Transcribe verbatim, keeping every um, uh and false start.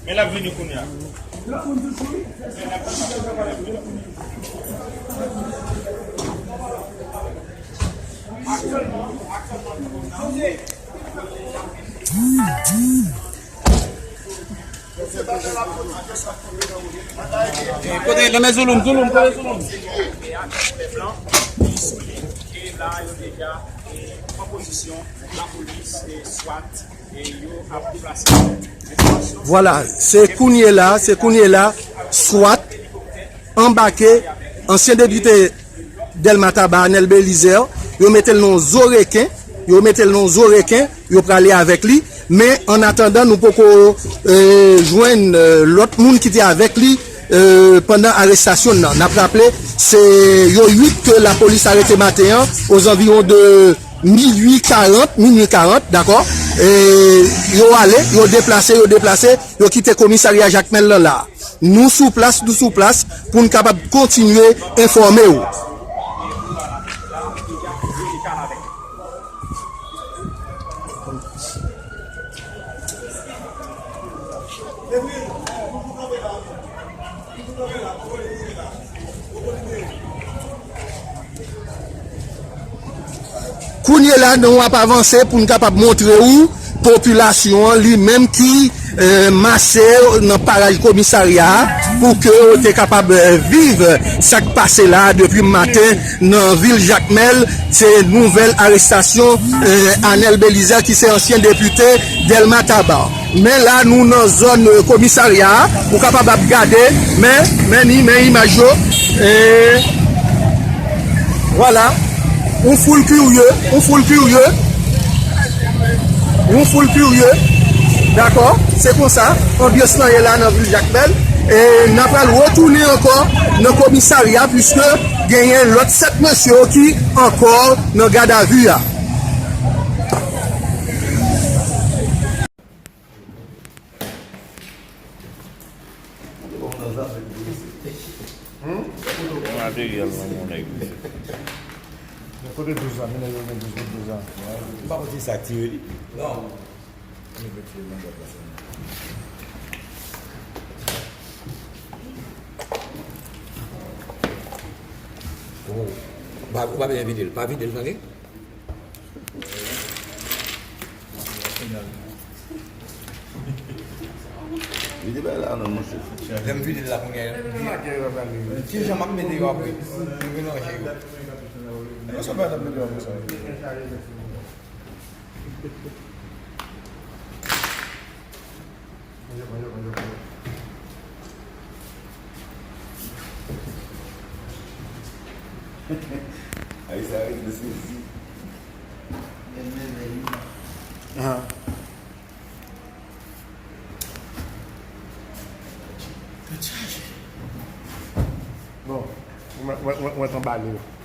Men l ap vini kounye a. Kote, nan men Zouloum, Zouloum, kote Zouloum? Li souliye ke la, yo deja, eh, pran pozisyon, lapolis, eh, swat, eh, yo ap deplase. Vwala, se kounye la, se kounye la, swat anbake ansyen depite Dèlma Taba, Anèl Belizaire, yo mete l nan zo reken, yo mete l nan zo reken, yo prale avèk li. Men, an atandan, nou poko, eh, jwenn, eh, lòt moun ki te avèk li, eh, pandan arestasyon nan. N ap raple, se yo uit ke lapolis arete maten an, ozanviwon de minui karant, minui karant, dakò? E yo ale, yo deplase, yo deplase, yo kite komisarya Jakmèl lan la. Nou sou plas, nou sou plas pou n kapab kontinye enfòme w. Kounye la, nou ap avanse pou n kapab montre w popilasyon an li menm ki, eh, mase nan paraj komisarya a pou ke yo te kapab, eh, viv sa k pase la depi maten nan vil Jakmèl. Se nouvèl arestasyon, eh, Anèl Belizaire ki se ansyen depite Dèlma Taba. Men la, nou nan zòn, eh, komisarya a. Ou kapab ap gade, men, men ni, men imaj yo. E, vwala. Yon foul kirye, yon foul kirye. Yon foul kirye. Dakò? Se konsa anbyans lan ye la nan vil Jakmèl. E n ap pral retounen ankò nan komisarya, piske genyen lòt sèt mesye yo ki ankò nan gadavi a. Yon materyèl nan mon nèg, mesye. Kote douz la? Men nèg yo gen douz, kote douz la? M pa konn si sa tire li. Non. Ou pa, ou pa bezwen vide l. Pa vide l, tande? Vide bay la non, monchè. Lè m vide l la kounye a. Ki jan m ap mete yo apre? M melanje yo. Yo sa pa t ap mete yo apre sa. Ay, sa regle sezi. Ah. Bon, mwen, mwen, mwen, mwen anbale yo.